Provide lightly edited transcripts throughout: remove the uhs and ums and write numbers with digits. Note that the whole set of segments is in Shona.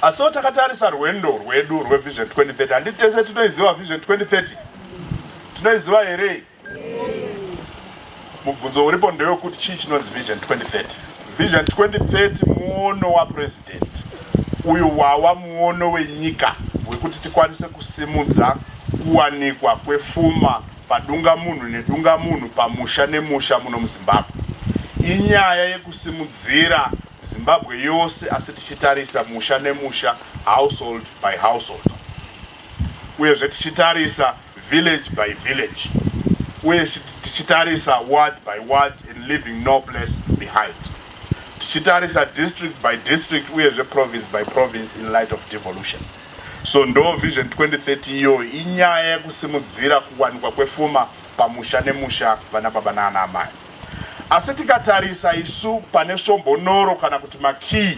Asiwo takatarisa rwendo rwedu rweVision 2030, handiti tese tinoiziva Vision 2030? Tinoiziva here? Mubvunzo uripo ndewekuti chii chinonzi Vision 2030? Vision 2030 muono waPresident uyu wawa muono wenyika wekuti tikwanise kusimudza kuwanikwa kwefuma padungamunhu nedungamunhu, pamusha nemusha muno muZimbabwe. Inyaya yekusimudzira Zimbabwe yose, asi tichitarisa musha nemusha, household by household, uyezve tichitarisa village by village, uye tichitarisa ward by ward and leaving no place behind, tichitarisa district by district, uyezve province by province in light of devolution. So ndo Vision 2030 iyoyo, inyaya yekusimudzira kuwanikwa kwefuma pamusha nemusha, vana baba naana amai. Asi tikatarisa isu pane svombonoro kana kuti makii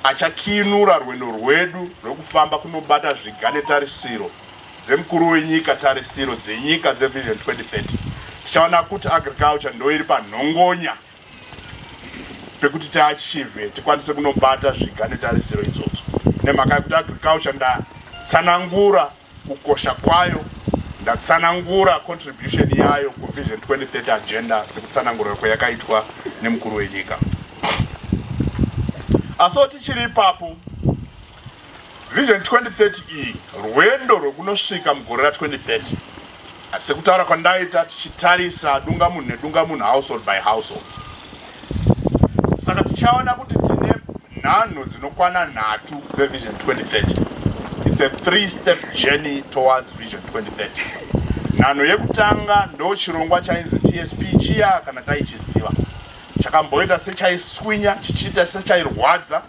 achakiinura rwendo rwedu rwekufamba kunobata zviga netarisiro dzemukuru wenyika, tarisiro dzenyika dzeVision 2030, tichaona kuti agriculture ndo iri panhongonya pekuti tiachieve, tikwanise kunobata zviga netarisiro idzodzo, nemhaka yekuti agriculture, ndatsanangura kukosha kwayo, ndatsanangura contribution yayo kuVision 2030 agenda sekutsanangura kwayakaitwa nemukuru wenyika. Asiwo tichiri ipapo, Vision 2030 iyi rwendo rwekunosvika mugore ra2030, sekutaura kwandaita, tichitarisa dungamunhu nedungamunhu, household by household. Saka tichaona kuti tine nhanho dzinokwana nhatu dzeVision 2030. It's a three step journey towards Vision 2030. Nhanho yekutanga ndo chirongwa chainzi TSP chiya, kana taichiziva, chakamboita sechaiswinya, chichiita sechairwadza,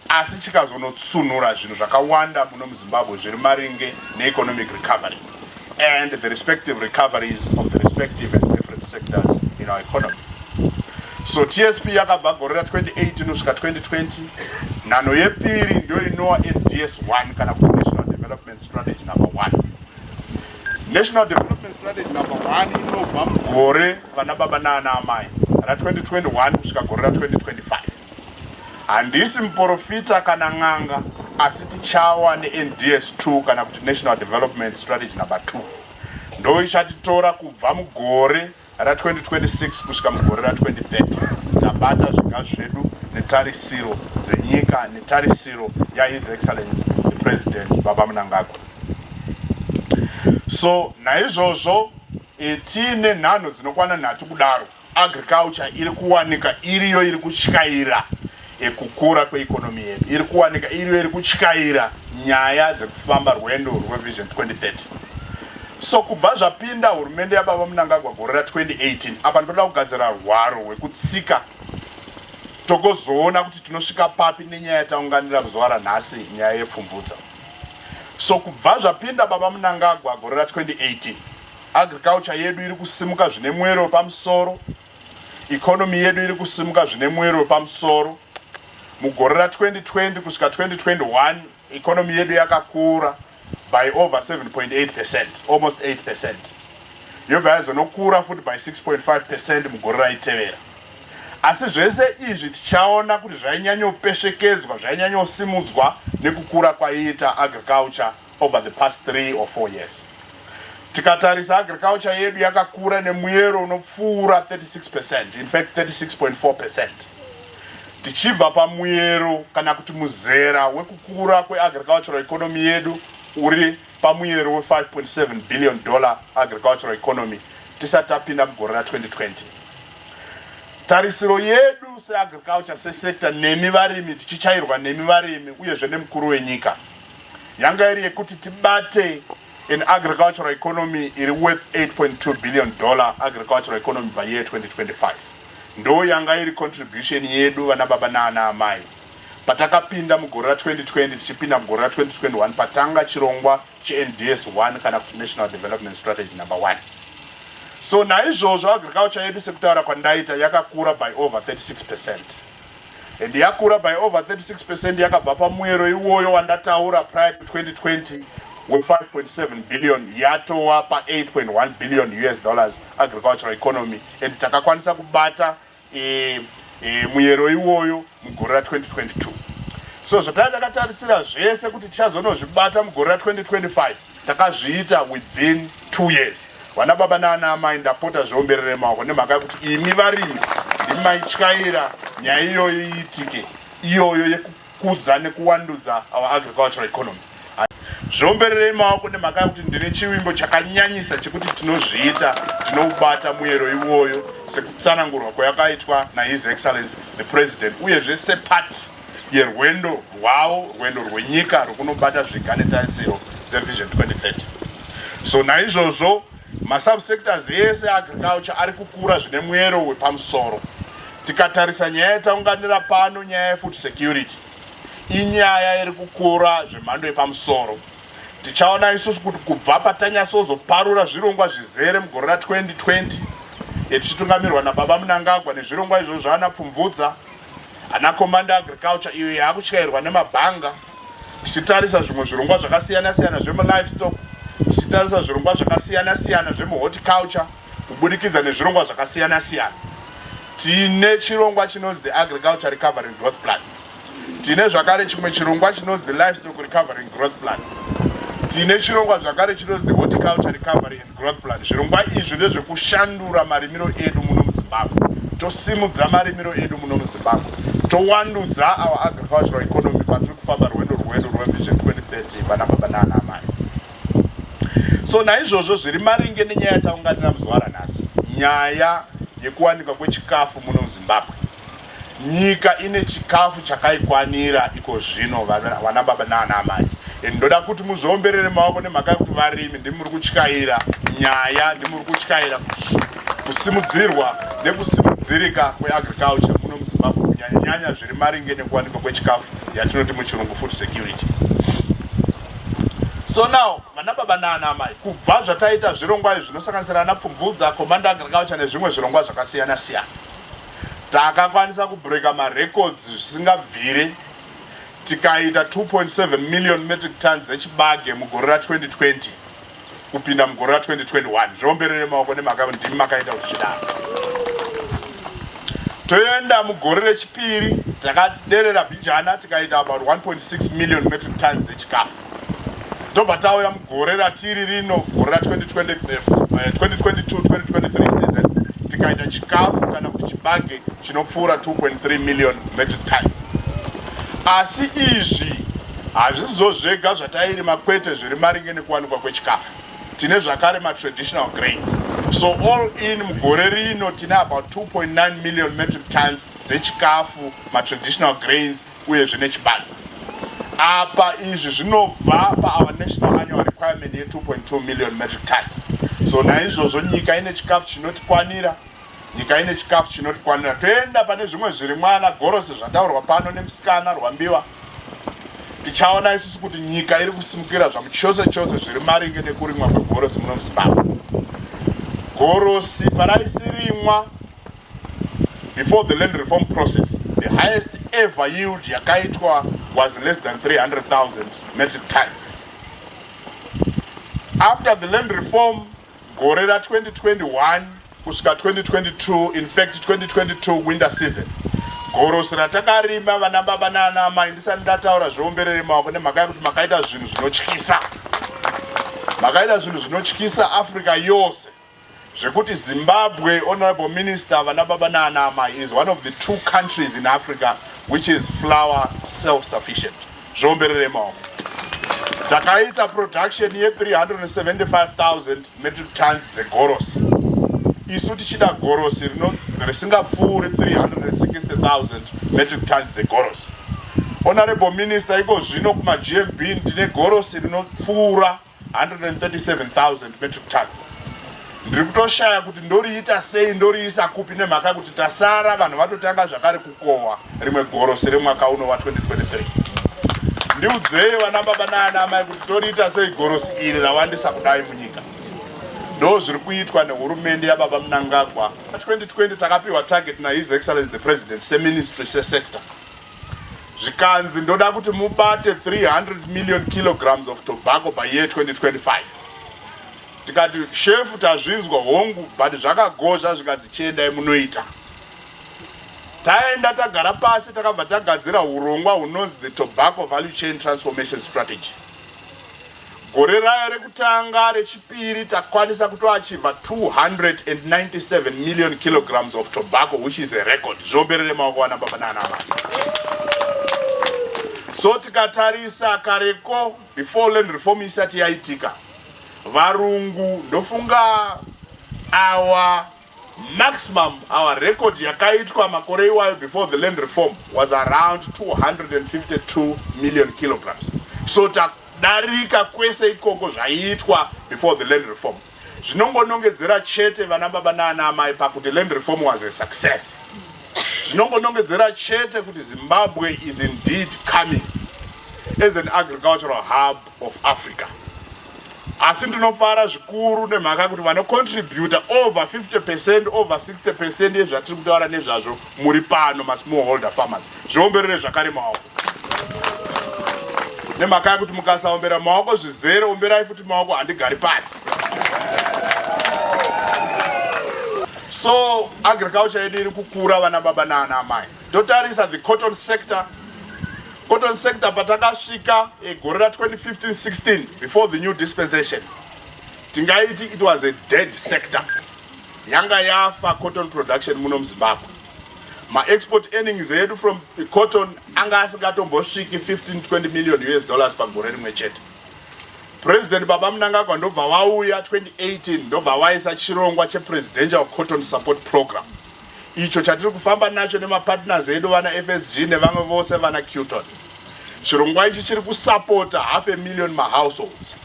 asi chikazonotsunura zvinhu zvakawanda muno muZimbabwe zviri maringe neeconomic recovery and the respective recoveries of the respective and different sectors in our economy. So TSP yakabva gore ra2018 kusvika 2020. Nhanho yepiri ndio inowa NDS 1, kana kuti National Development Strategy number 1. National Development Strategy number 1 inobva mugore, vana baba naana amai, ra2021 kusvika gore ra2025. Handisi muprofita kana n'anga, asi tichawa neNDS 2, kana kuti National Development Strategy number 2, ndo ichatitora kubva mugore ra2026 kusvika mugore ra2030, tabata zviga zvedu netarisiro dzenyika netarisiro yaHis Excellence the President Baba Mnangagwa. So naizvozvo tiine nhanho dzinokwana nhatu kudaro. Agriculture iri kuwanika iriyo iri kutyaira kukura kweeconomy yedu, iri kuwanika iriyo iri kutyaira nyaya dzekufamba rwendo rweVision 2030. So kubva zvapinda hurumende yababa Mnangagwa gore ra2018, apa ndoda kugadzira rwaro rwekutsika, togozoona kuti tinosvika papi nenyaya yataunganira muzuva ranhasi, nyaya yepfumvudza. So kubva zvapinda baba Mnangagwa gore ra2018, agriculture yedu iri kusimuka zvine mwero wepamusoro, economy yedu iri kusimuka zvine mwero wepamusoro. Mugore ra2020 kusvika 2021, economy yedu yakakura by over 7.8%, almost 8%. Yobva yazonokura futi by 6.5% mugore raitevera. Asi zvese izvi tichaona kuti zvainyanyopesvekedzwa, zvainyanyosimudzwa nekukura kwaiita agriculture over the past 3 or 4 years. Tikatarisa, agriculture yedu yakakura nemuyero unopfuura 36%, in fact 36.4%, tichibva pamuyero kana kuti muzera wekukura kweagricultural economy yedu uri pamuyero we5.7 billion dollar agricultural economy tisati tapinda mugore ra2020. Tarisiro yedu seagriculture sesector, nemi varimi, tichichairwa nemi varimi uyezve nemukuru wenyika, yanga iri yekuti tibate an agricultural economy iri worth 8.2 billion dollar agricultural economy by year 2025. Ndo yanga iri contribution yedu, vana baba naana amai, patakapinda mugore ra2020 tichipinda mugore ra2021, patanga chirongwa cheNDS 1, kana kuti National Development Strategy number 1. So naizvozvo agriculture yedu, sekutaura kwandaita, yakakura by over 36%, and yakura by over 36%, yakabva pamwero iwoyo wandataura prior to 2020 we5.7 billion, yatova pa8.1 billion US dollars agricultural economy, and takakwanisa kubata muyero iwoyo mugore ra2022. So zvatanga takatarisira zvese kuti tichazonozvibata mugore ra2025, takazviita within 2 years. Vana baba naana amai, ndapota, zviomberere maoko nemhaka yekuti imi varimi ndimaityaira nyaya iyoyo iitike, iyoyo yekukudza nekuwandudza our agricultural economy. Zviombererei maoko nemhaka yekuti ndine chivimbo chakanyanyisa chekuti tinozviita, tinoubata muyero iwoyo sekutsanangurwa kwayakaitwa naHis Excellence the President, uyezve separt yerwendo rwavo, rwendo rwenyika rwekunobata zviga netarisiro dzeVision 2030. So naizvozvo masubsectors ese agriculture ari kukura zvine mwero wepamusoro. Tikatarisa nyaya yataunganira pano, nyaya yefood security, inyaya iri kukura zvemhando yepamusoro. Tichaona isusu kuti kubva patanyatsozoparura zvirongwa zvizere mugore ra2020 tichitungamirwa nababa Munangagwa, nezvirongwa izvozvo zvaana Pfumvudza, ana Command Agriculture iyo yaakutyairwa nemabhanga, tichitarisa zvimwe zvirongwa zvakasiyana-siyana zvemulivestock, tichitarisa zvirongwa zvakasiyana-siyana zvemuhorticulture, kubudikidza nezvirongwa zvakasiyana-siyana, tine chirongwa chinonzi the Agriculture Recovery and Growth Plan. Tine zvakare chimwe chirongwa chinonzi the Livestock Recovery and Growth Plan. Tine chirongwa zvakare chinonzi the Horticulture Recovery and Growth Plan. Zvirongwa izvi ndezvekushandura marimiro edu muno muZimbabwe, tosimudza marimiro edu muno muZimbabwe, towandudza our agricultural economy patiri kufamba rwendo rwedu rweVision 2030, vana baba naana amai. So naizvozvo, zviri maringe nenyaya yataunganira muzuva ranhasi, nyaya yekuwanikwa kwechikafu muno muZimbabwe, nyika ine chikafu chakaikwanira iko zvino, vana baba naana amai. Ndoda kuti muzoomberere maoko nemhaka yekuti varimi ndimuri kutyaira nyaya, ndimuri kutyaira kusimudzirwa nekusimudzirika kweagriculture muno muZimbabwe, kunyanyanyanya zviri maringe nekuwanikwa kwechikafu, yatinoti muchirungu food security. So now, vana baba naana amai, kubva zvataita zvirongwa izvi zvinosanganisira ana Pfumvudza, Command Agriculture nezvimwe zvirongwa zvakasiyana siyana, takakwanisa kubreka marecords zvisingabvire. Tikaita 2.7 million metric tons dzechibage mugore ra2020 kupinda mugore ra2021. Zviomberere maoko nemhaka ndimi makaita kuti zvidaro. Toenda mugore rechipiri, takaderera bhijana, tikaita about 1.6 million metric tons dzechikafu. Tobva tauya mugore ratiri rino, gore ra2022-2023 season, tikaita chikafu kana kuti chibage chinopfuura 2.3 million metric tons. Asi izvi hazvisizo zvega zvatairima, kwete. Zviri maringe nekuwanikwa kwechikafu, tine zvakare matraditional grains. So all in, mugore rino tine about 2.9 million metric tons dzechikafu, matraditional grains uyezve nechibage. Apa izvi zvinobva paour national annual requirement ye2.2 million metric tons. So naizvozvo nyika ine chikafu chinotikwanira, nyika ine chikafu chinotikwanira. Toenda pane zvimwe zvirimwa, gorosi, zvataurwa pano nemusikana Rwambiwa. Tichaona isusu kuti nyika iri kusimukira zvamuchose chose zviri maringe nekurimwa kwegorosi muno muZimbabwe. Gorosi paraisirimwa before the land reform process, the highest ever yield yakaitwa was less than 300,000 metric tons. After the land reform, gore ra2021 kusvika 2022, in fact 2022 winter season, gorosi ratakarima, vana baba naana amai, ndisati ndataura, zviomberere maoko nemhaka yekuti makaita zvinhu zvinotyisa, makaita zvinhu zvinotyisa Africa yose, zvekuti Zimbabwe, honorable minister, vana baba naana amai, is one of the two countries in Africa which is flour self sufficient. Zviomberere maoko. Takaita production ye375,000 metric tons dzegorosi, isu tichida gorosi risingapfuuri 360,000 metric tons dzegorosi. Honorable Minister, iko zvino kumaGMB ndine gorosi rinopfuura 137,000 metric tons. Ndiri kutoshaya kuti ndoriita sei, ndoriisa kupi, nemhaka yekuti tasara vanhu vatotanga zvakare kukohwa rimwe gorosi remwaka uno wa2023. Ndiudzei, vana baba naana amai, kuti toriita sei gorosi iri rawandisa kudai munyika? Ndo zviri kuitwa nehurumende yababa Munangagwa. 2020 takapiwa target naHis Excellence the President seministry, sesector, zvikanzi ndoda kuti mubate 300 million kilograms of tobacco by year 2025. Tikati, "Shefu, tazvinzwa, hongu, but zvakagozva." Zvikanzi, "Chiendai munoita." Taenda tagara pasi, takabva tagadzira urongwa hunonzi the Tobacco Value Chain Transformation Strategy. Gore rayo rekutanga, rechipiri, takwanisa kutoachieva 297 million kilograms of tobacco, which is a record. Zviomberere maoko, vana baba naana amai. So tikatarisa kareko, before land reform isati yaitika, varungu, ndofunga our maximum, our record yakaitwa makore iwayo before the land reform was around 252 million kilograms. So tadarika kwese ikoko zvaiitwa before the land reform. Zvinongonongedzera chete, vana baba naana amai, pakuti land reform was a success. Zvinongonongedzera chete kuti Zimbabwe is indeed coming as an agricultural hub of Africa. Asi ndinofara zvikuru nemhaka yekuti vanocontributa over 50%, over 60% yezvatiri kutaura nezvazvo muri pano, masmallholder farmers. Zviomberere zvakare maoko, nemhaka yekuti mukasaombera maoko zvizere, omberai futi maoko, handigari pasi. So agriculture yedu iri kukura, vana baba naana amai. Totarisa the cotton sector. Cotton sector, patakasvika gore ra2015-16, before the new dispensation, tingaiti it was a dead sector. Yanga yafa cotton production muno muZimbabwe. Maexport earnings edu from cotton anga asingatombosviki 15 20 million US dollars pagore rimwe chete. President Baba Mnangagwa ndobva vauya 2018, ndobva vaisa chirongwa chePresidential Cotton Support Program, icho chatiri kufamba nacho nemapartners edu, vana FSG nevamwe vose, vana Qton. Chirongwa ichi chiri kusapota half a million mahouseholds,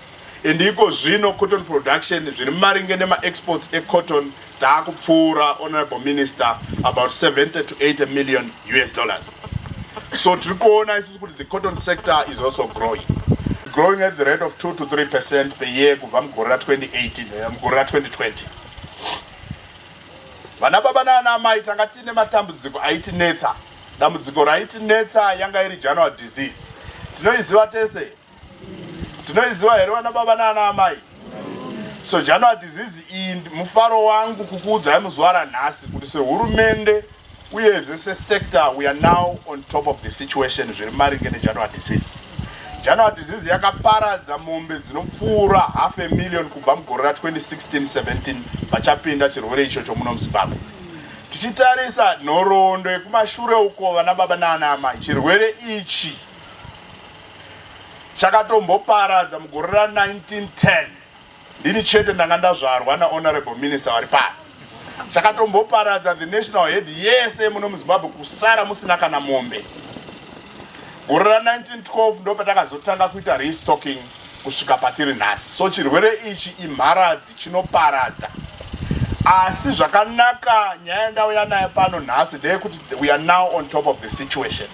and iko zvino cotton production, zviri maringe nemaexports ecotton, taakupfuura, Honorable Minister, about 70 to 80 million US dollars. So tiri kuona isusu kuti the cotton sector is also growing, growing at the rate of 2 to 3% per year kubva mugore ra2018, mugore ra2020. Vana baba naana amai, tanga tiine matambudziko aitinetsa. Dambudziko raitinetsa yanga iri January disease. Tinoiziva tese, tinoiziva here, vana baba naana amai? So January disease iyi, mufaro wangu kukuudzai muzuva ranhasi kuti sehurumende uyezve sesector, we are now on top of the situation zviri maringe neJanuary disease. January disease yakaparadza mombe dzinopfuura half a million kubva mugore ra2016-17 pachapinda chirwere ichocho muno muZimbabwe. Tichitarisa nhoroondo yekumashure uko, vana baba naana amai, chirwere ichi chakatomboparadza mugore ra1910. Ndini chete ndanga ndazvarwa naHonorable Minister vari pano. Chakatomboparadza the national herd yese muno muZimbabwe, kusara musina kana mombe. Gore ra1912 ndo patakazotanga kuita restocking kusvika patiri nhasi. So chirwere ichi imharadzi, chinoparadza. Asi zvakanaka, nyaya yandauya nayo pano nhasi ndeyekuti we are now on top of the situation.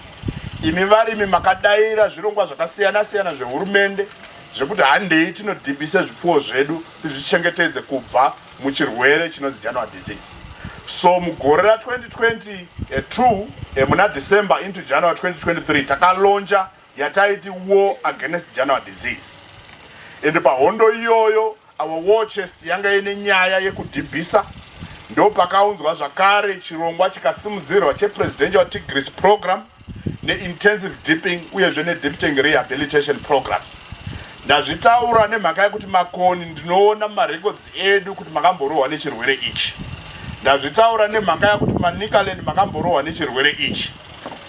Imi varimi makadaira zvirongwa zvakasiyana siyana zvehurumende zvekuti handei tinodhibhise zvipfuwo zvedu, tizvichengetedze kubva muchirwere chinonzi January disease. So mugore ra2022, muna December into January 2023, takalauncha yataiti War Against January Disease, and pahondo iyoyo our war chest yanga ine nyaya yekudhibhisa. Ndo pakaunzwa zvakare chirongwa chikasimudzirwa chePresidential Tigris Program neintensive dipping uyezve nedip tank rehabilitation programs. Ndazvitaura nemhaka yekuti Makoni, ndinoona mumarecords edu kuti makamborohwa nechirwere ichi. Ndazvitaura nemhaka yekuti Manicaland makamborohwa nechirwere ichi.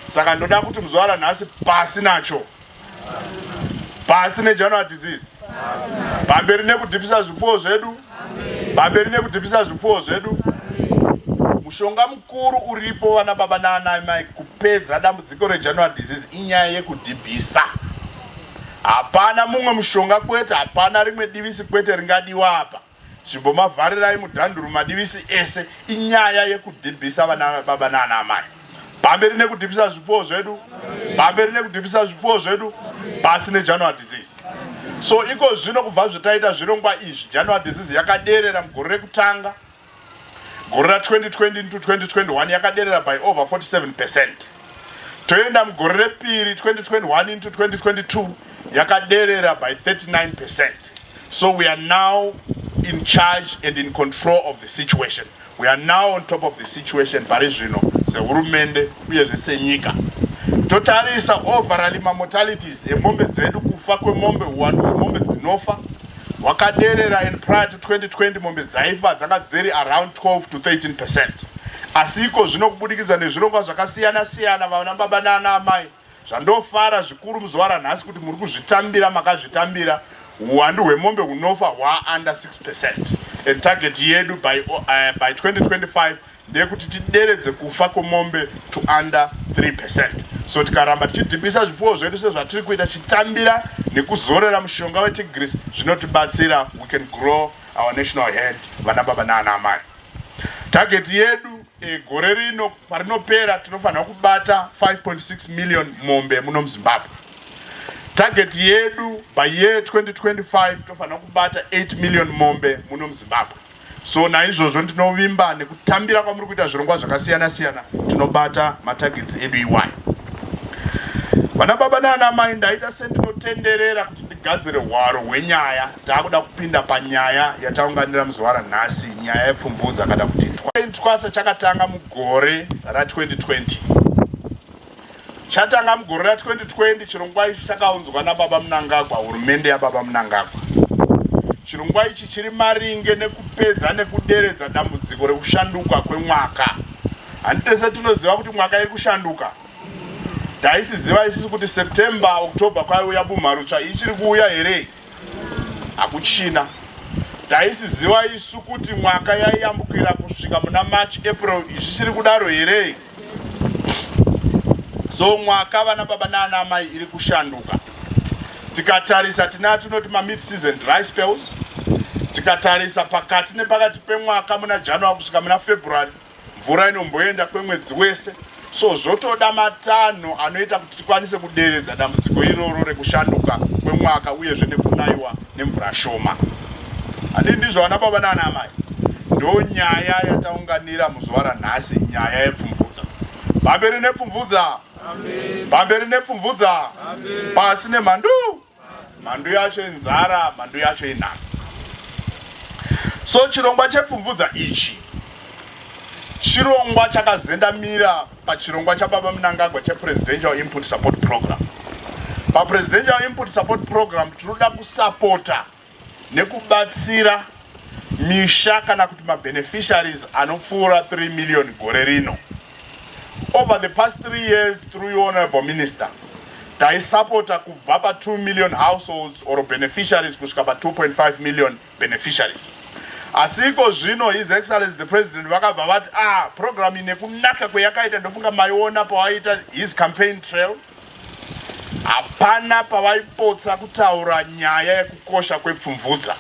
Saka ndoda kuti muzuva ranhasi, pasi nacho, pasi neJanuary disease, pamberi nekudhipisa zvipfuwo zvedu, pamberi nekudhipisa zvipfuwo zvedu. Mushonga mukuru uripo, vana baba naana mai, kupedza dambudziko reJanuary disease inyaya yekudhibhisa. Hapana mumwe mushonga, kwete, hapana rimwe divisi, kwete, ringadiwa apa. Zvimbomavharirai mudhanduru madivisi ese. Inyaya yekudhibhisa, vana baba naana amai. Pamberi nekudhibhisa zvipfuwo zvedu, pamberi nekudhibhisa zvipfuwo zvedu, pasi neJanuary disease. So iko zvino, kubva zvetaita zvirongwa izvi, January disease yakaderera mugore rekutanga, gore ra2020 to 2021, yakaderera by over 47%. Toenda mugore repiri, 2021 into 2022, yakaderera by 39%. So we are now in charge and in control of the situation. We are now on top of the situation pari zvino sehurumende uyezve senyika. Totarisa overall mamortalities emombe dzedu, kufa kwemombe, huwandu hwemombe dzinofa hwakaderera, and prior to 2020 mombe dzaifa dzanga dziri around 12 to 13%. Asi iko zvino kubudikidza nezvirongwa zvakasiyana siyana, vana baba nana amai, zvandofara zvikuru muzuva ranhasi kuti muri kuzvitambira, makazvitambira, huwandu hwemombe hunofa hwa under 6%, and target yedu by 2025 ndeyekuti tideredze kufa kwemombe to under 3%. So tikaramba tichidhibhisa zvipfuwo zvedu sezvatiri kuita, chitambira nekuzorera mushonga weTigris, zvinotibatsira. We can grow our national herd, vana baba naana amai. Target yedu gore rino parinopera tinofanira kubata 5.6 million mombe muno muZimbabwe. Target yedu by year 2025 tofanira kubata 8 million mombe muno muZimbabwe. So naizvozvo ndinovimba nekutambira kwamuri kuita zvirongwa zvakasiyana siyana, tinobata matargets edu iwayo. Vana baba naana mai, ndaita sendinotenderera kuti ndigadzire hwaro hwenyaya. Taakuda kupinda panyaya yataunganira muzuva ranhasi, nyaya yepfumvudza kana kuti Intwasa. Chakatanga mugore ra2020. Chatanga mugore ra2020 chirongwa ichi chakaunzwa nababa Mnangagwa, hurumende yababa Mnangagwa. Chirongwa ichi chiri maringe nekupedza nekuderedza dambudziko rekushanduka kwemwaka. Handitese tinoziva kuti mwaka iri kushanduka? Taisiziva isusu kuti September, October kwaiuya bumharutsva, ichiri kuuya here? Hakuchina. Taisiziva isu kuti mwaka yaiyambukira kusvika muna March, April, izvichiri kudaro here? So mwaka, vana baba naana amai, iri kushanduka. Tikatarisa tina tinoti mamid season dry spells. Tikatarisa pakati nepakati pemwaka, muna January kusvika muna February, mvura inomboenda kwemwedzi wese. So zvotoda matanho anoita kuti tikwanise kuderedza dambudziko iroro rekushanduka kwemwaka uyezve nekunayiwa nemvura shoma. Handii ndizvo, vana baba naana amai? Ndo nyaya yataunganira muzuva ranhasi, nyaya yepfumvudza. Pamberi nepfumvudza! Pamberi nepfumvudza! Pasi nemhandu! Mhandu yacho inzara, mhandu yacho inhamo. So chirongwa chepfumvudza ichi chirongwa chakazendamira pachirongwa chababa Mnangagwa chePresidential Input Support Program. PaPresidential Input Support Program tinoda kusapota nekubatsira misha kana kuti mabeneficiaries anopfuura 3 million gore rino. Over the past 3 years, through your honorable minister, taisapota kubva pa2 million households or beneficiaries kusvika pa2.5 million beneficiaries. Asi iko zvino His Excellency the President vakabva vati, ah, program ine kunaka kweyakaita, ndofunga maiona pavaita his campaign trail, hapana pavaipotsa kutaura nyaya yekukosha kwepfumvudza,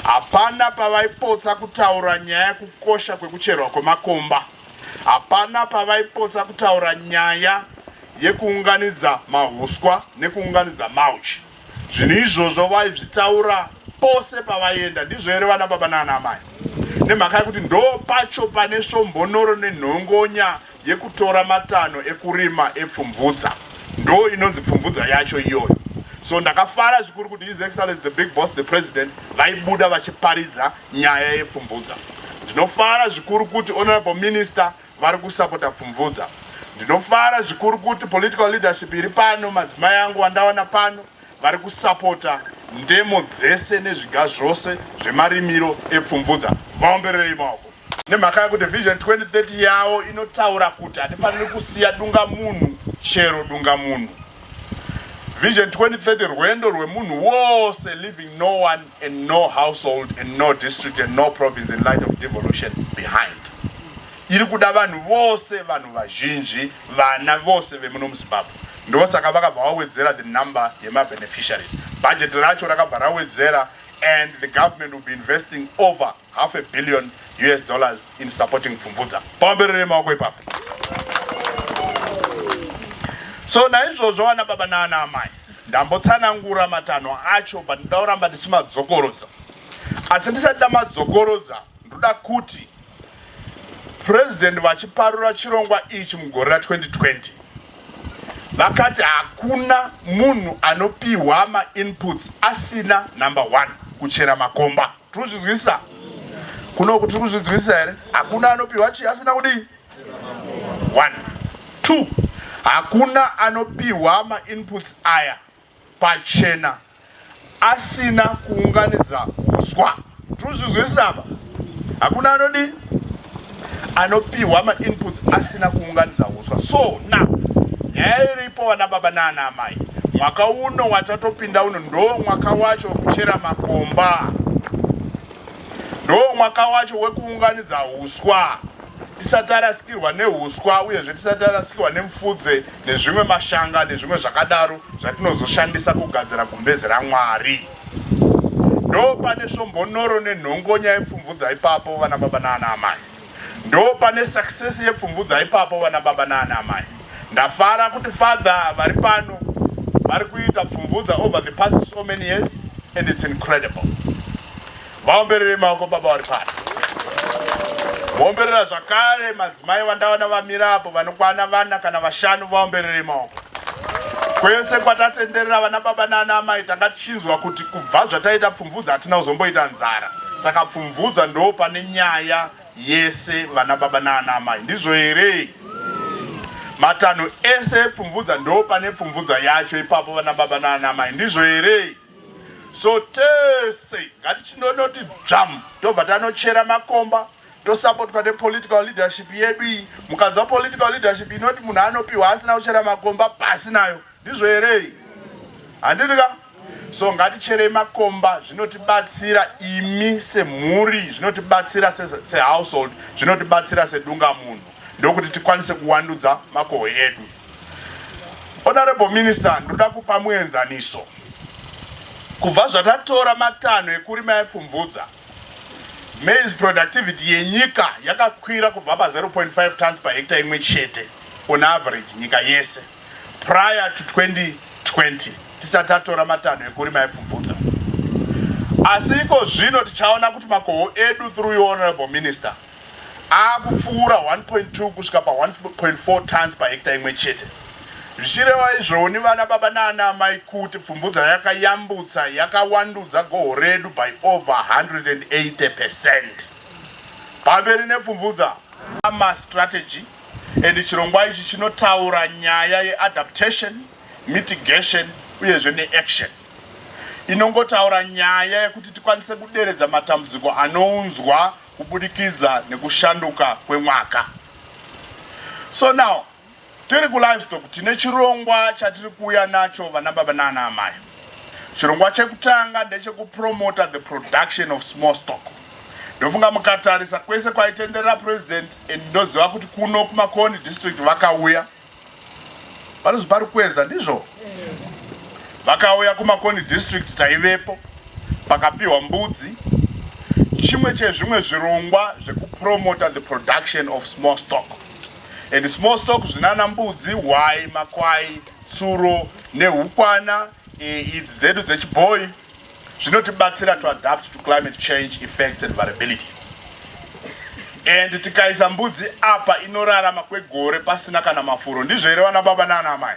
hapana pavaipotsa kutaura nyaya yekukosha kwekucherwa kwemakomba, hapana pavaipotsa kutaura nyaya yekuunganidza mahuswa nekuunganidza mulch. Zvinhu izvozvo vaizvitaura pose pavaienda. Ndizvo here, vana baba naana amai? Nemhaka yekuti ndo pacho pane svombonoro nenhongonya yekutora matanho ekurima epfumvudza. Ndo inonzi pfumvudza yacho iyoyo. So ndakafara zvikuru kuti His Excellence the big boss the President vaibuda vachiparidza nyaya yepfumvudza. Ndinofara zvikuru kuti honorable minister vari kusapota pfumvudza. Ndinofara zvikuru kuti political leadership iri pano, madzimai angu vandawana pano, vari kusapota ndemo dzese nezviga zvose zvemarimiro epfumvudza. Vaombererei maoko. Nemhaka yekuti Vision 2030 yavo inotaura kuti hatifaniri kusiya dunga munhu, chero dunga munhu. Vision 2030 rwendo rwemunhu wose, leaving no one and no household and no district and no province in light of devolution behind. Iri kuda vanhu vose, vanhu vazhinji, vana vose vemuno muZimbabwe. Ndosaka vakabva vawedzera the number yemabeneficiaries, budget racho rakabva rawedzera, and the government will be investing over half a billion US dollars in supporting pfumvudza. Paomberere maoko ipapo. So naizvozvo, vana baba naana amai, ndambotsanangura matanho acho, but ndoda kuramba ndichimadzokorodza. Asi ndisati ndamadzokorodza, ndoda kuti President vachiparura chirongwa ichi mugore ra2020 vakati hakuna munhu anopiwa mainputs asina, number one, kuchera makomba. Tirikuzvizwisisa? Kunoku tiri kuzvinzwisisa here? Hakuna anopiwa chii asina kudii? One, two, hakuna anopiwa mainputs aya pachena asina kuunganidza uswa. Tiri apa? Hakuna anodii anopiwa mainputs asina kuunganidza uswa. So now nyaya iripo, vana baba naana amai, mwaka uno watatopinda uno ndo mwaka wacho wekuchera makomba, ndo mwaka wacho wekuunganidza uswa, tisati tarasikirwa neuswa, uyezve tisati tarasikirwa nemufudze nezvimwe mashanga nezvimwe zvakadaro zvatinozoshandisa kugadzira gumbezi raMwari. Ndo pane svombonoro nenhongonya yepfumvudza ipapo, vana baba naana amai. Ndo pane success yepfumvudza ipapo, vana baba naana amai. Ndafara kuti father vari pano vari kuita pfumvudza over the past so many years, and it's incredible. Vaomberere maoko baba vari pano. Voomberera zvakare madzimai vandaona vamira apo, vanokwana vana kana vashanu. Vaomberere maoko. Kwese kwatatenderera, vana baba naana amai, tanga tichinzwa kuti kubva zvataita pfumvudza hatina kuzomboita nzara. Saka pfumvudza ndo pane nyaya yese, vana baba naana amai. Ndizvo here? Matanho ese epfumvudza, ndo pane pfumvudza yacho ipapo, vana baba naana amai. Ndizvo here? So tese ngatichindonoti dzvam, tobva tanochera makomba, tosapotwa nepolitical leadership yedu iyi. Mukanzwa political leadership inoti munhu anopiwa asina kuchera makomba, pasi nayo. Ndizvo here? Handiti ka? So ngaticherei makomba. Zvinotibatsira imi semhuri, zvinotibatsira sehousehold, zvinotibatsira sedunga munhu, ndokuti tikwanise kuwandudza makohwe edu. Honorable Minister, ndoda kupa muenzaniso. Kubva zvatatora matanho ekurima epfumvudza, maize productivity yenyika yakakwira kubva pa0.5 tons per hectare imwe chete on average nyika yese prior to 2020, tisati tatora matanho ekurima epfumvudza. Asi iko zvino tichaona kuti makohwo edu, through your honorable minister, akupfuura 1.2 kusvika pa1.4 tons per hectare imwe chete, zvichireva izvoni, vana baba naana amai, kuti pfumvudza yakayambutsa, yakawandudza goho redu by over 180%. Pamberi nepfumvudza! Mastrategy and chirongwa ichi chinotaura nyaya yeadaptation, mitigation uyezve neaction. Inongotaura nyaya yekuti tikwanise kuderedza matambudziko anounzwa kubudikidza nekushanduka kwemwaka. So now tiri kulivestock, tine chirongwa chatiri kuuya nacho, vana baba naana amai. Chirongwa chekutanga ndechekupromota the production of small stock. Ndofunga mukatarisa kwese kwaitenderera president, and ndoziva kuti kuno kuMakoni District vakauya, vanozi pari kweza, ndizvo, vakauya kuMakoni District, taivepo pakapiwa mbudzi. Chimwe chezvimwe zvirongwa zvekupromota the production of small stock, and small stock zvinana mbudzi, hwai, makwai, tsuro nehukwana idzi dzedu dzechibhoi, zvinotibatsira to adapt to climate change effects and variabilities. And tikaisa mbudzi apa, inorarama kwegore pasina kana mafuro. Ndizvo here, vana baba naana amai?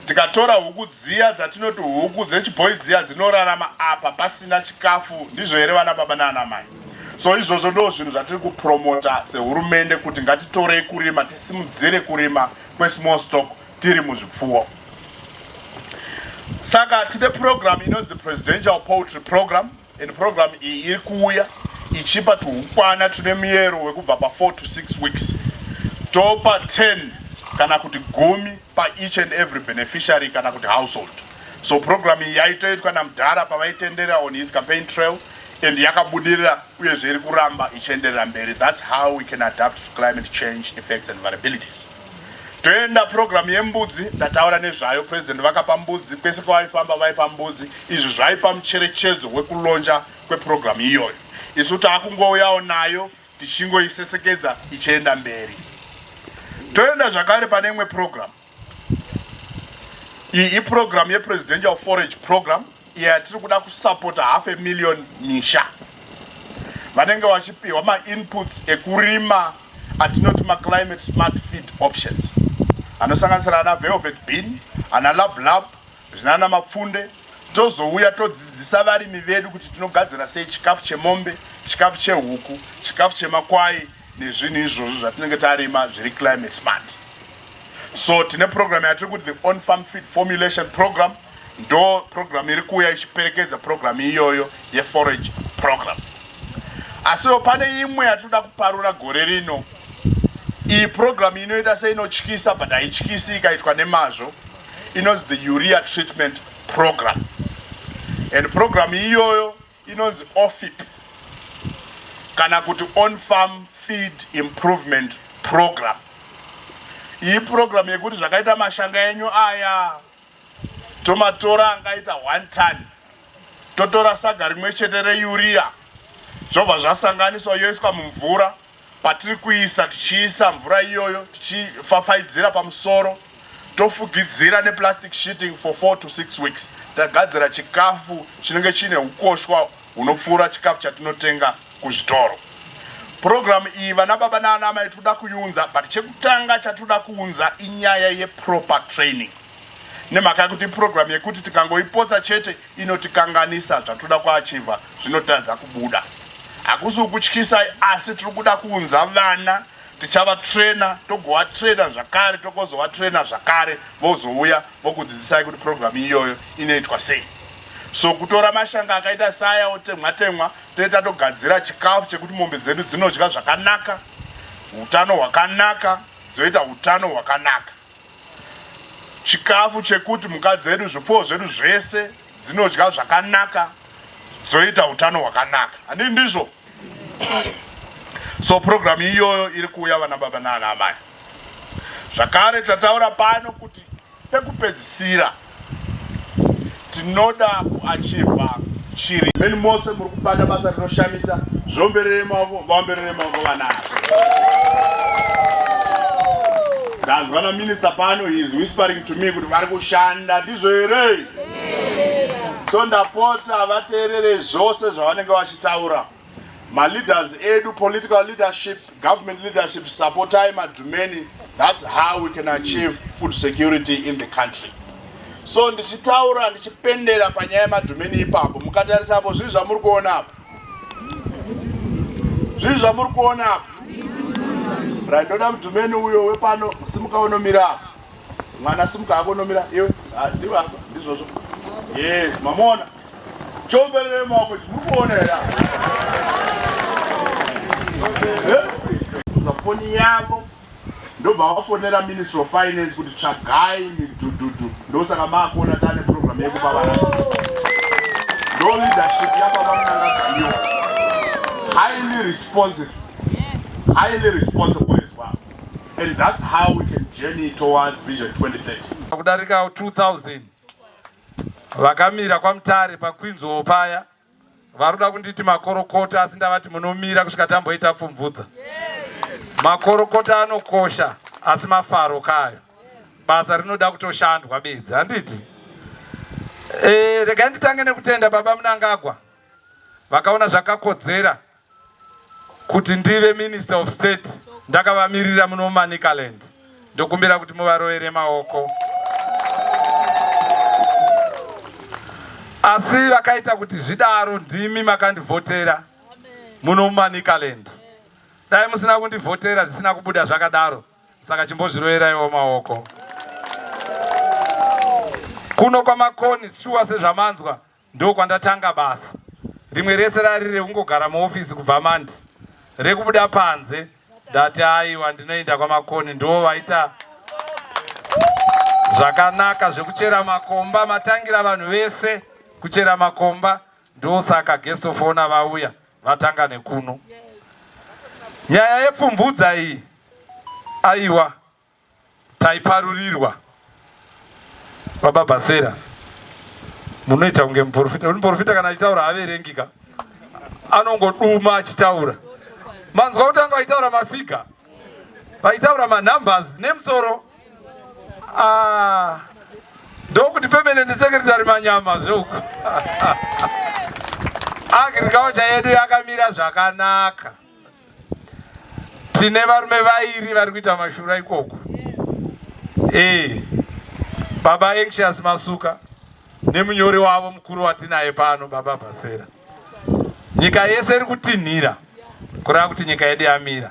Tikatora huku dziya dzatinoti huku dzechibhoi dziya, dzinorarama apa pasina chikafu. Ndizvo here, vana baba naana amai? So izvozvo ndo zvinhu zvatiri kupromota sehurumende, kuti ngatitorei kurima, tisimudzire kurima kwesmall stock tiri muzvipfuwo. Saka tine program inonzi the Presidential Poultry Program, and program iyi iri kuuya ichipa tuhukwana tune muyero wekubva pa4 to 6 weeks, topa 10 kana kuti 10 paeach and every beneficiary kana kuti household. So program iyi yaitoitwa namudhara pavaitenderera on his campaign trail, and yakabudirira, uyezve iri kuramba ichienderera mberi. That's how we can adapt to climate change effects and variabilities. Toenda program yembudzi. Ndataura nezvayo. President vakapa mbudzi kwese kwavaifamba, vaipa mbudzi. Izvi zvaipa mucherechedzo wekulauncha kweprogram iyoyo. Isu taakungouyawo nayo, tichingoisesekedza ichienda mberi. Toenda zvakare pane imwe program. Iyi iprogram yePresidential Forage Program, iyo yatiri kuda kusapota half a million misha vanenge vachipiwa mainputs ekurima atinoti maclimate smart feed options, anosanganisira ana velvet bean, ana lablab, zvinana mapfunde. Tozouya todzidzisa varimi vedu kuti tinogadzira sei chikafu chemombe, chikafu chehuku, chikafu chemakwai nezvinhu izvozvo zvatinenge tarima zviri climate smart. So tine program yatiri kuti the on farm feed formulation program, ndo program iri kuuya ichiperekedza program iyoyo yeforage program. Asiwo pane imwe yatinoda kuparura gore rino. Iyi program inoita seinotyisa but haityisi ikaitwa nemazvo. Inonzi the urea treatment program, and program iyoyo inonzi OFIP kana kuti on farm feed improvement program. Iyi program yekuti zvakaita mashanga enyu aya tomatora angaita 1 ton, totora saga rimwe chete reurea, zvobva zvasanganiswa yoiswa mumvura patiri kuisa, tichiisa mvura iyoyo tichifafaidzira pamusoro, tofugidzira neplastic sheeting for 4 to 6 weeks. Tagadzira chikafu chinenge chiine ukoshwa hunopfuura chikafu chatinotenga kuzvitoro. Purogiramu iyi, vana baba naana mai, toda kuiunza, but chekutanga chatoda kuunza inyaya yeproper training, nemhaka yekuti ipurogiramu yekuti tikangoipotsa chete inotikanganisa zvatoda kuachivha, zvinotadza kubuda. Hakusi kukutyisai, asi tiri kuda kuunza vana, tichavatraina, togovatraina zvakare, tokozovatraina zvakare, vozouya vokudzidzisai kuti purogiramu iyoyo inoitwa sei. So kutora mashanga akaita saya otemwa temwa, toita togadzira chikafu chekuti mombe dzedu dzinodya zvakanaka, utano hwakanaka, dzoita utano hwakanaka. Chikafu chekuti mhuka dzedu, zvipfuwo zvedu zvese dzinodya zvakanaka, dzoita utano hwakanaka. Handii ndizvo? So purogiramu iyoyo iri kuuya, vana baba naana amai. Zvakare tataura pano kuti pekupedzisira tinoda kuachivha chiri meni. Mose muri kubata basa rinoshamisa. Zvomberere maoko, vaomberere maoko vanana. Ndanzwa naminista pano, he is whispering to me kuti vari kushanda. Ndizvo here? So ndapota, vateerere zvose zvavanenge vachitaura maleaders edu, political leadership, government leadership. Supportai madhumeni. That's how we can achieve food security in the country. So ndichitaura, ndichipendera panyaya yemadhumeni ipapo, mukatarisa apo, zvii zvamuri kuona apo? Zvii zvamuri kuona apo? Right, ndoda mudhumeni uyo wepano, simuka unomira apo. Mwana, simuka hako unomira iwe. Ah, ndiwe apa, ndizvozvo. Yes, mamuona? Chomberere maoko, muri kuona here? Eh? Foni yavo ndobva vafonera Ministry of Finance kuti tsvagai midhudhudhu. Ndosaka maakuona taane program yekupa vana. Ndo leadership yababa Mnangagwa iyo, highly responsive, highly responsible as well, and that's how we can journey towards Vision 2030. Kudarika 2000 vakamira kwaMutare paQueens Hall paya, vari kuda kunditi makorokota, asi ndavati munomira kusvika tamboita pfumvudza. Makorokota anokosha, asi mafaro kayo, basa rinoda kutoshandwa bedzi, handiti? Regai nditange nekutenda baba Mnangagwa vakaona zvakakodzera kuti ndive Minister of State ndakavamirira muno Manicaland. Ndokumbira kuti muvarovere maoko. Asi vakaita kuti zvidaro ndimi makandivhotera muno muManicaland. Dai musina kundivhotera, zvisina kubuda zvakadaro. Saka chimbozviroveraiwo maoko. Kuno kwaMakoni, shuwa, sezvamanzwa, ndo kwandatanga basa. Rimwe rese rari rekungogara muofisi kubva mandi rekubuda panze, ndati aiwa, ndinoenda kwaMakoni. Ndo vaita zvakanaka zvekuchera makomba, matangira vanhu vese kuchera makomba. Ndosaka guest of honor vauya vatanga nekuno. Nyaya yepfumvudza iyi, aiwa, taiparurirwa. Baba Basera, munoita kunge muprofita. Muprofita kana achitaura haverengika, anongoduma achitaura. Manzwa kutanga vachitaura mafigures, vachitaura manumbers nemusoro. Ah, ndokuti permanent secretary manyama zveuku. Agriculture yedu yakamira zvakanaka. Tine varume vairi vari kuita mashura ikoko. Baba Anxious Masuka. Nemunyori wavo mukuru watinaye pano, Baba Bhasera. Nyika yese iri kutinhira, kureva kuti nyika yedu yamira.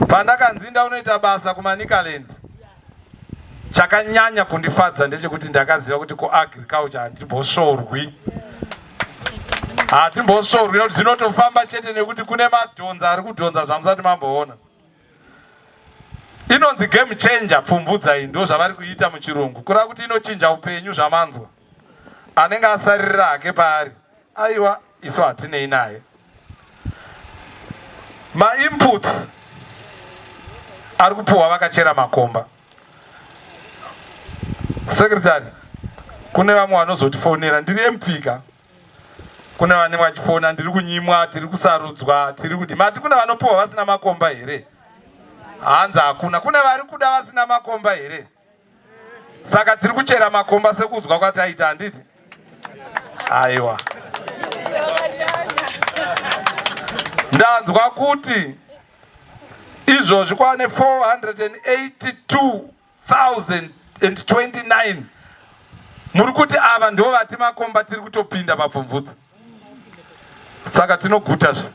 Pandakanzi ndaunoita basa kuManicaland, chakanyanya kundifadza ndechekuti ndakaziva kuti kuagriculture handimbosvorwi, hatimbosvorwi nekuti zvinotofamba chete, nekuti kune madhonza ari kudhonza zvamusati mamboona. Inonzi game changer Pfumvudza iyi, ndo zvavari kuita muchirungu, kureva kuti inochinja upenyu. Zvamanzwa, anenge asaririra hake paari, aiwa, isu hatinei naye. Mainputs ari kupuhwa vakachera makomba. Secretary, kune vamwe vanozotifonera, ndiri MP ka, kune vanenge vachifona, ndiri kunyimwa, tiri kusarudzwa, tiri kudi mati. Kune vanopuhwa vasina makomba here? Hanzi hakuna. Kune vari kuda vasina makomba here? Saka tiri kuchera makomba sekuudzwa kwataita, handiti? Aiwa, ndanzwa kuti izvozvi kwane 482,029 muri kuti ava ndo vati makomba. Tiri kutopinda paPfumvudza, saka tinoguta zve.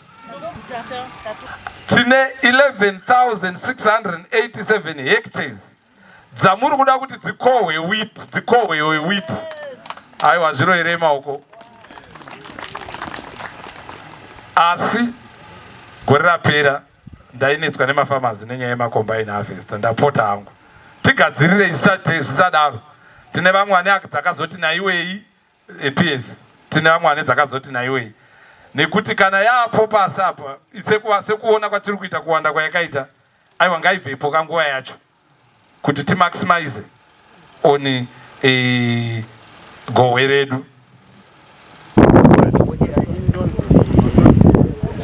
Tine 11,687 hectares dzamuri kuda kuti dzikohwe wheat, dzikohwewe wheat. Aiwa, zviro here maoko? Asi gore rapera ndainetswa nemafamazi nenyaya yemacombine harvester. Ndapota hangu, tigadzirire zvisadaro. Tine vamwe vane dzakazoti naiwei ps, tine vamwe vane dzakazoti naiwei, nekuti kana yaapo pasi apa, sekuona kwatiri kuita kuwanda kwayakaita, aiwa, ngaibvepo kanguva yacho kuti timaximize on gohwe redu.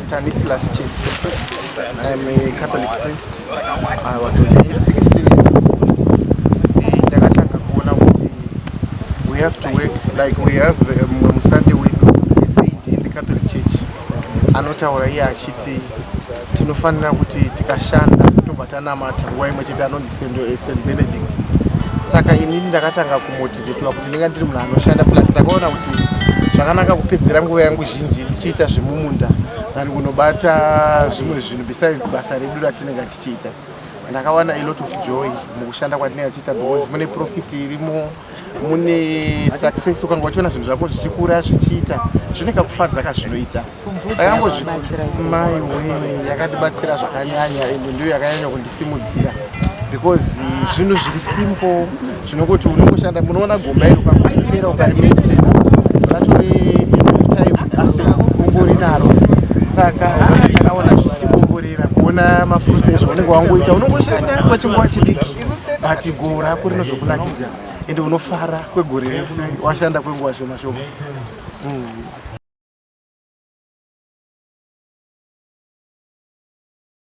Stanislas Chase. I'm a Catholic priest. I was ordained 16 years ago. Ndakatanga kuona kuti we have to work like we have mumwe musande wedu, a saint in the Catholic Church, anotaura iye achiti tinofanira kuti tikashanda tobva tanamata nguva imwe chete, anonzi Saint Benedict. Saka inini ndakatanga kumotivetwa kuti ndinga ndiri munhu anoshanda, plus ndakaona kuti zvakanaka kupedzera nguva yangu zhinji ndichiita zvemumunda than kunobata zvimwe zvinhu besides basa redu ratinenge tichiita. Ndakawana a lot of joy mukushanda kwatinenge tichiita because mune profit irimo, mune success. Ukanga uchiona zvinhu zvako zvichikura, zvichiita, zvine kakufadza kazvinoita. Ndakangozviti maiwe, yakatibatsira zvakanyanya, ende ndiyo yakanyanya kundisimudzira because zvinhu zviri simple zvinongoti unongoshanda. Munoona gomba iri, ukangorichera, ukarimaintain, ratove lifetime asset ungori naro. Saka ndakaona zvichitikomborera kuona mafruits ezvaunenge wangoita. Unongoshanda kwechinguva chidiki, but goho rako rinozokunakidza, ende unofara kwegore rese washanda kwenguva shoma shoma.